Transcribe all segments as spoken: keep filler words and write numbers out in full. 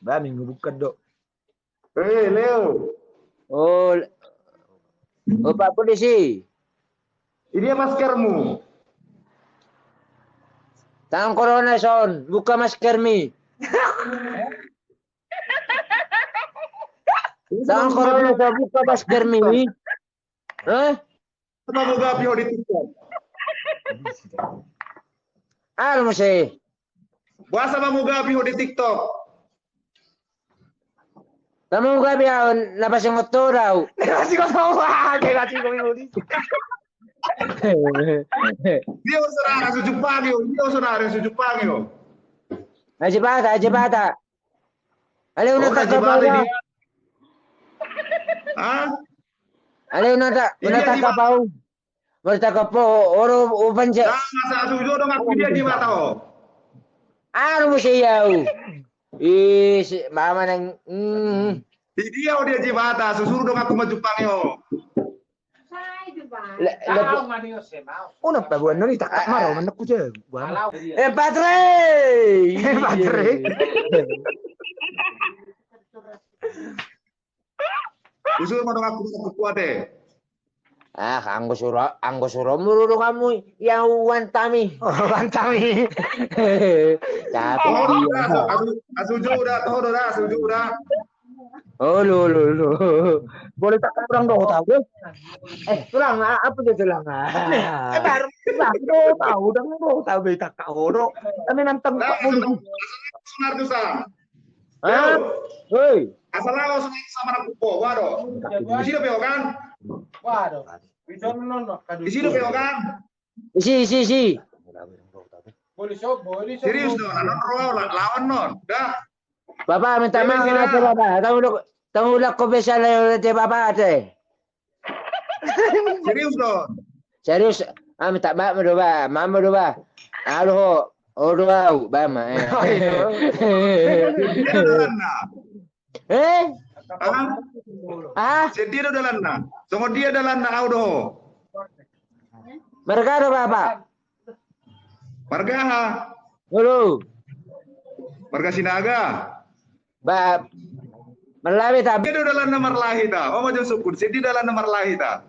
Ba, minggu bukan do. Eh, Leo. Oh, oh, Pak Polisi. Ini dia maskermu. Tangan corona son, buka maskermi. Tangan corona son, buka maskermi. Hah? Sama mau gapi ho di TikTok. Anu muse. Boasa ma mau gapi ho di TikTok? Tamu gapi au, na pasingot ho do au. Na pasingot ho, ah, na pasingot ho. Dia usah nara sujupang yo, dia usah nara sujupang yo. Aji bata, aji bata. Ale una taka pau. Hah? Ale una ta, una taka pau. Mari taka pau, oro upan je. Nah, masa sujo dong aku dia di mata ho. Anu muse au. Ih, si mama nang. Di dia ho dia di mata, susur dong aku maju pange ho. Una pabuan noni taka maro manakku je. Eh, baterai. Eh, baterai. Usul ma donganku, donganku kuat e. Ah, anggo suro, anggo suro muru donganmu, ya uan tami. Oh, uan tami. Tapi dia. Asu, asu jo udah, toho do dah, asu jo udah. Oh, lo, lo, lo. Boleh tak orang do tahu, eh? Eh, tulang, ah, apa dia tulang? Ah. Eh, baru, baru do tahu, dang do tahu, beta kau do. Kami nantang. Nah, Pak Bulu. Langsung, langsung, langsung, langsung. Hah? Hei. Asal laos sama anak kupo, waduh. Isi do peo kan? Waduh. Isi do peo kan? Isi, isi, isi. Serius do, lawan non, lawan non. Dah. Bapak minta maaf, Bapak. Tahu udah, tahu udah kau bisa lewat Bapak te. Serius do? Serius. Ah, minta maaf do ba, maaf do ba. Alo ho, ho do au ba ma. Eh? Ah? Sedia do dalanna. Songon dia dalanna au do ho. Marga do Bapak? Marga aha? Halo. Marga Sinaga. Ba, marlahi ta. Dia do dalanna marlahi ta. Oh, macam sukun. Sidi dalanna marlahi ta.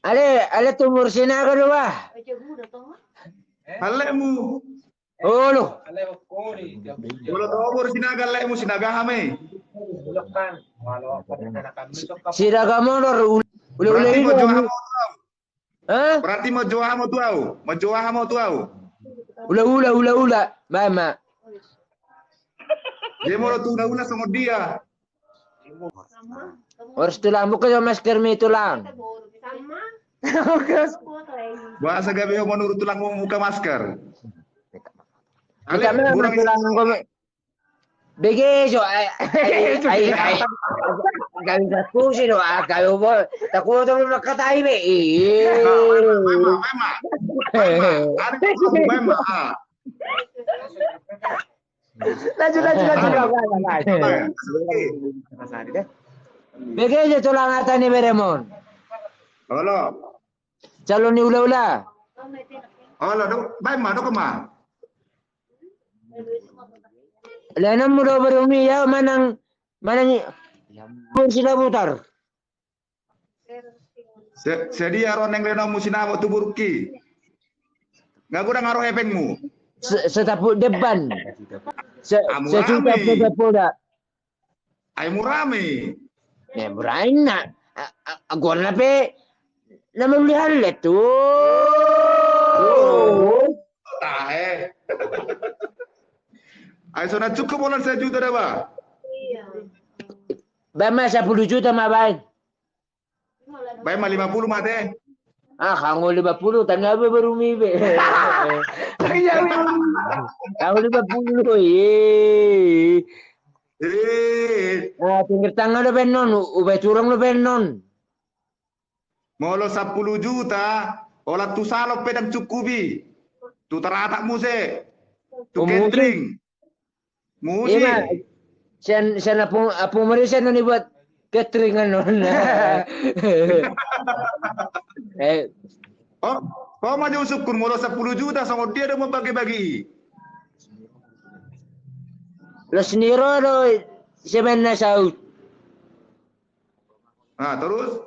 Ale, ale tumur Sinaga do ba. Alemu. Olo. Molo tumur Sinaga alemu Sinaga hame. Sinaga molor ule ule. Berarti mau jual hamu tu au. Hah? Berarti mau jual hamu tu au. Mau jual hamu tu au. Ula ula ula ula. Mama. Dia mau tu ula ula sama dia. Harus tulang buka jo masker mi tulang. Bahasa gabe ho menurut tulang mau buka masker. Ale, mana tulang. Begejo, ai, ai, ai, ai. Gabe diskusi do, ah, gabe bo. Takuto makatai be. Memang, memang. Memang, ah. Lanjut, lanjut, lanjut. Begejo tulang arta ni beremon. Halo. Calon ni ula ula. Halo, do, baen ma, do kama. Lenan mu do baru mi ya manang manang kursi labutar. Sedia roneng lenan mu sinamot tu burki. Nggak guna ngaro hepengmu. Setapuk depan. Sejuta. Ai murami. Ne murami na. Aguan na pe na melihat tu. Tahe. Ai so na cukup bolan sejuta da ba. Baen ma sepuluh juta ma baen. Baen ma lima puluh mate. Ah, kanggo lima puluh tanda be baru mi be. Kanggo lima puluh ye. Eh. Ah, pinggir tangga do baen non, ubai turang do baen non. Molo sepuluh juta, olat tu salon pe dang cukupi. Tu taratak muse. Tu catering. Musi. Ima, sen sen apung apung mari sen ni buat catering anu. Eh. Oh, Ho ma jo husungkun, molo sampulu juta songon dia do mambagi-bagi i? Los ni roha do sian na saut. Ah, terus?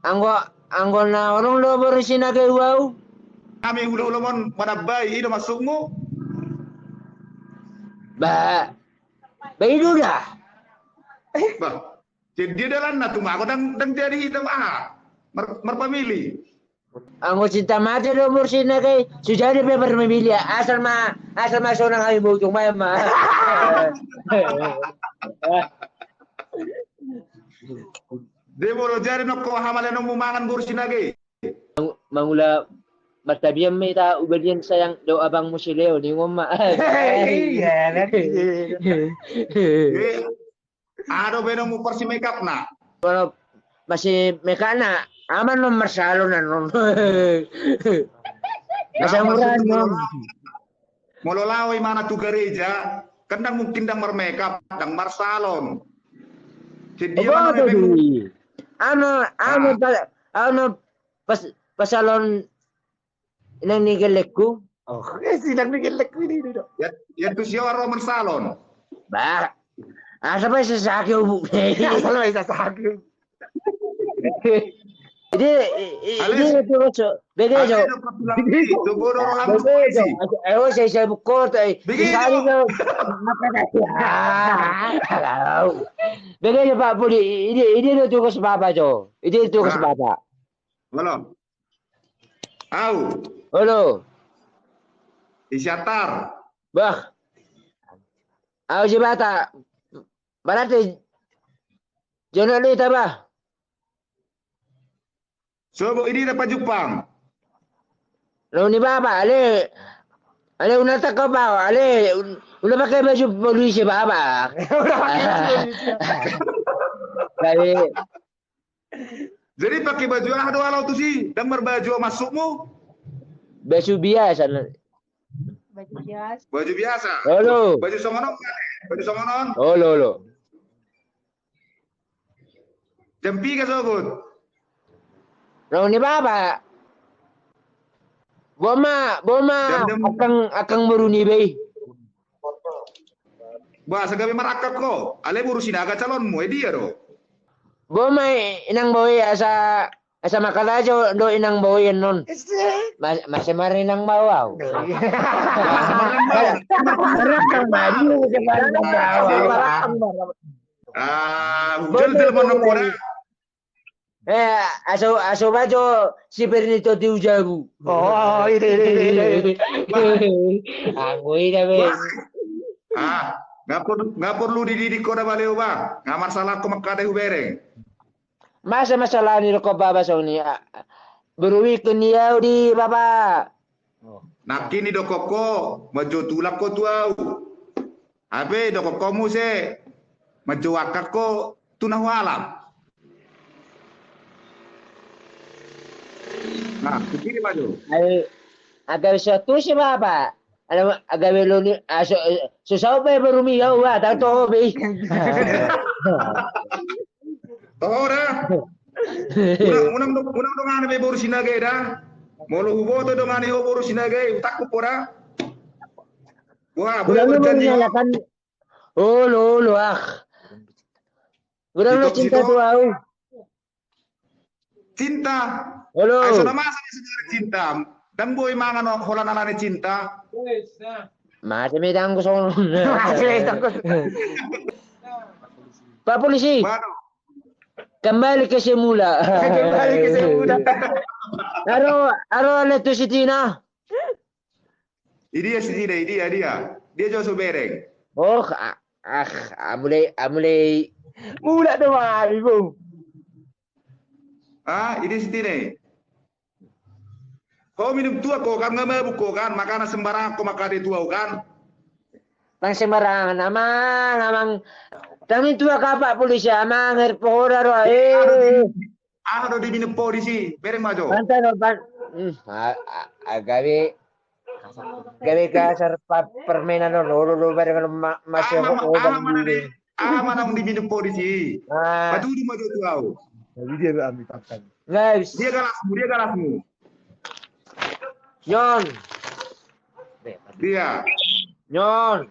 Anggo, anggo na holong do boru Sinagei tu au. Hami hulahula on manambai, i do maksudmu? Ba, ba i do da. Bah, jadi dia dalan na tu ma, anggo ndang, ndang jadi hita ma, ah, mar-, marpamili. Anggo cinta mati do boru Sinagei, so jadi pe marpamili, asal ma, asal ma sonang hami, bujung ma, ma. Dia molo jadi nongko hamaleonmu mangan boru Sinagei. Mangula martabian ma hita, ubalian sayang dohot abangmu si Leo, ningon ma. Iya, nanti. Ado baenonmu parsi make up na. Molo parsi make up na, aman non marsalon annon. Asa murah non. Molo laho imana tu gareja, kan ndang mungkin ndang mar-make up, ndang marsalon. Jadi anu, anu, anu pas, pasalon inang ni gellengku. Oh, eh, si inang ni gellengku ini do. Ya, ya tu siapa ro marsalon. Bah, asa pa sasaki ubu. Asa pa sasaki ubu. Jadi, ini itu so, bege jo. Bege jo. Ayo, saya, saya buka, eh. Bege jo. Bege jo, Pak Puli. Ini, ini itu tugas Bapak jo. Ini tugas Bapak. Halo. Au. Halo. Isiatar. Bah. Au si Bata. Berarti jono ni taba. Sobo ini na pajumpang. Laho ni Baba, ale, ale unang tangkap Baba, ale, unang pakai baju polisi Baba. Jadi pakai baju aha do ahu tusi, ndang marbaju masukmu? Baju biasa. Baju biasa. Baju biasa. Halo. Baju songon on. Baju songon on. Halo, halo. Jam piga sogot? Laho ni Baba. Boha ma, boha ma angkang, angkang boru ni be i. Bah, asa gabe marangkat ho. Ale boru Sinaga calonmu, eh, dia do. Boha ma inang bao i, asa, asa mangkalajo do inang bao i annon. Mas, mase marinang bao au. Marangkat ma dia, mase marinang bao. Ah, udah telepon nomor. Eh, aso, aso bajo si Bernito di Ujabu. Oh, ini, ini, ini. Aku ini be. Ah, nggak perlu, nggak perlu dididik kau dah balik, Bang. Nggak masalah kau mengkadai hubereng. Masa masalah ni rokok Baba song ni. Berwik ni au di Baba. Nangkin ni dokok ko, majo tulak ko tu au. Hape dokok ko muse, majo angkat ko tu na hualam. Nah, pikiri majo. Ai, agak suatu si Baba. Ada agak beloni, aso, susah be berumi ya, wah, tak tahu be. Toho da. Unang, unang do, unang dongani be boru Sinaga da. Molo huboto dongani ho boru Sinaga, utakku pora. Wah, boru berjanji. Olo, olo, ah. Unang do cinta tu au. Cinta. Olo. Ai so na masa ni saudara cinta. Ndang boi mangan holan alani cinta. Masa me tanggo songon. Pak Polisi. Kembali ke semula. Kembali ke semula. Aro, aro ale tu si Tina. Idia si Tina, idia, idia. Dia jo so bereng. Oh, ah, ah, amulai, amulai. Mulak do ma, Ibu. Ah, idia si Tina. Ho minum tuak ho kan, nggak mabuk ho kan, makana sembarangan ho mangkadai tu au kan. Ndang sembarangan, amang, amang. Ndang minum tuak ho Pak Polisi, amang, air pohora ro, eh. Aha do diminum ho disi, bereng majo. Gabe, gabe kasar permainan lo, lo, lo, bereng lo, masih ho. Aha ma naung diminum ho disi? Patudu majo tu au. Dia galasmu, dia galasmu. Nyon. Dia. Nyon.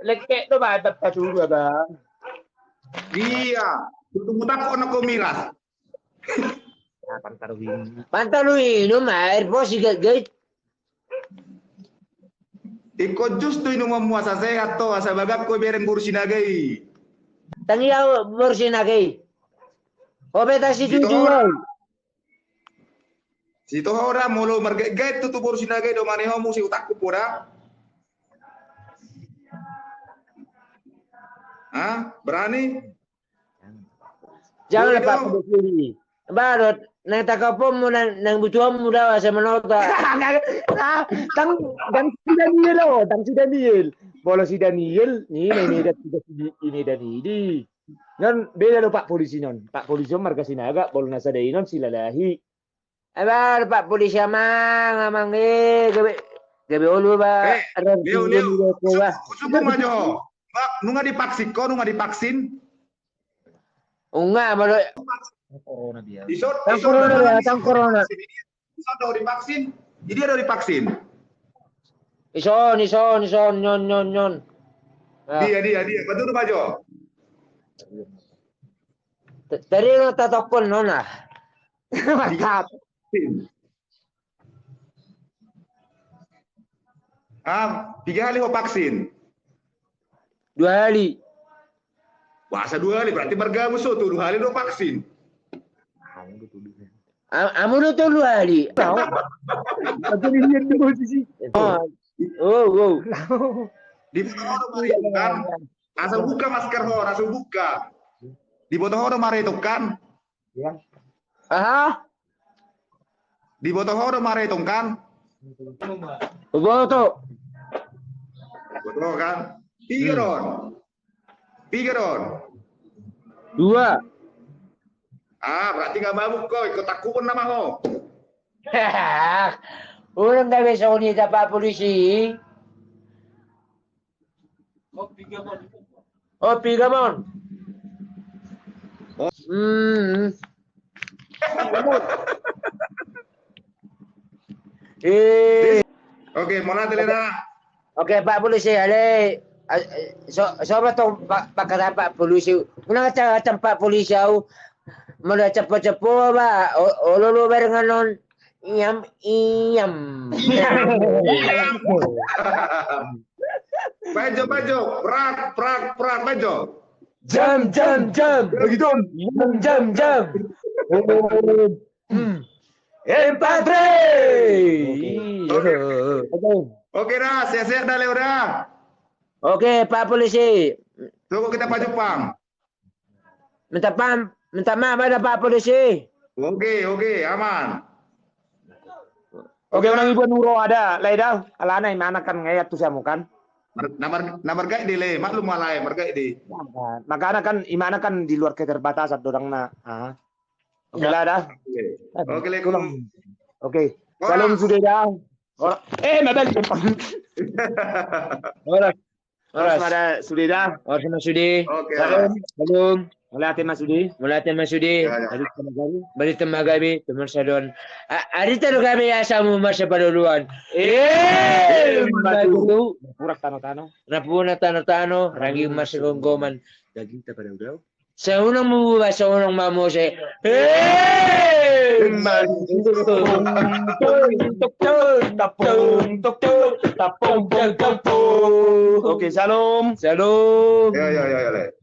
Lekek do ba, ba, ba, suruh, Abang. Dia. Tutu mutak ono ko miras. Ah, pantar uinum. Pantar uinum, air pos, i, gait, gait. Ingkon jus do inumonmu asa sehat ho, asa bagak ho bereng boru Sinaga i. Tangia boru Sinaga i. Ho pe ta situtu. Sitohor. Sitohor, molo margait-gait tutu boru Sinaga i, domani ho muse utakku poda. Hah? Berani? Jangan, Pak Polisi. Baru nang tangkaponmu, nang, nang butuhonmu do asa manota. Tang, tang si Daniel, oh, tang si Daniel. Molo si Daniel, ni, ni, ni, ni, ni, ni, ni, ni. Non beda do Pak Polisi non. Pak Polisi on marga Sinaga, molo na sada i non Silalahi. Aba, Pak Polisi amang, amang, eh, gabe, gabe olo ba. Eh, Leo, Leo. Subu ma jo. Ba, nunga divaksin ho, nunga divaksin? Nunga, molo. Corona dia. Ison, tang ison corona, tang corona. Ison do divaksin. Jadi ada divaksin. Ison, ison, ison, nyon, nyon, nyon. Dia, dia, dia. Betul ma jo. Tadi lo tatokon nona. Mantap. Ah, piga hali ho vaksin? Dua hali. Masa dua hali, berarti margabus ho tu dua hali do vaksin. Am-, amu do tolu hali. Jadi dia dua sisi. Oh, oh, oh. Diboto ho do marhitong kan? Asa buka masker ho, asa buka. Diboto ho do marhitong kan? Aha? Diboto ho do marhitong kan? Boto. Boto kan? Piga do on? Piga do on? Dua. Ah, berarti nunga mabuk ho, ingkon tangkupon nama ho. Ulang gabe songon i da Pak Polisi. Oh, piga mon. Hmm. Eh. Oke, mauliate da. Oke, Pak Polisi, ale. Ah, eh, so, so ma tong Pak, Pak, kata Pak Polisi. Unang acam-acam Pak Polisi au. Molo capo-capo ba, o-, olo lo barengan on. Iam, iam. Baen jo, baen jo. Prak, prak, prak, baen jo. Jam, jam, jam. Begitu. Jam, jam, jam. Hmm. Empat, Rey. Oke. Oke. Oke da, sehat-sehat da, Leo da. Oke, Pak Polisi. Tunggu kita Pak Jepang. Minta pam-, minta maaf ada Pak Polisi. Oke, oke, aman. Oke, unang ibuan uro ada, Leo da, alana imana kan ngeat tu siamu kan. Mar-, na mar-, na margait do i, Leo, maklum ma Leo, margait do i. Makana kan, imana kan di luar keterbatasan do dang na. Ah. Oke, Leo da. Oke. Oke, Leo. Oke. Horas. Salam sude da. Horas. Eh, mabalik. Horas. Horas. Horas ma da sude da. Horas ma sude. Oke, salam, horas. Salam. Mauliate ma sude. Mauliate ma sude. Ya, ya. Barita ma gabe. Barita ma gabe. Tumarsadon. A-, barita ma gabe asa marsipaoloan. Eh, eh, ma tutu. Napuran tano-tano. Napuran tano-tano. Ragin marsigomgoman. Daging tapadao-dao. Saunang ma buba, saunang ma mose. Eh, ma tutu. Oke, salam. Salam. Ya, ya, ya, ya, Leo.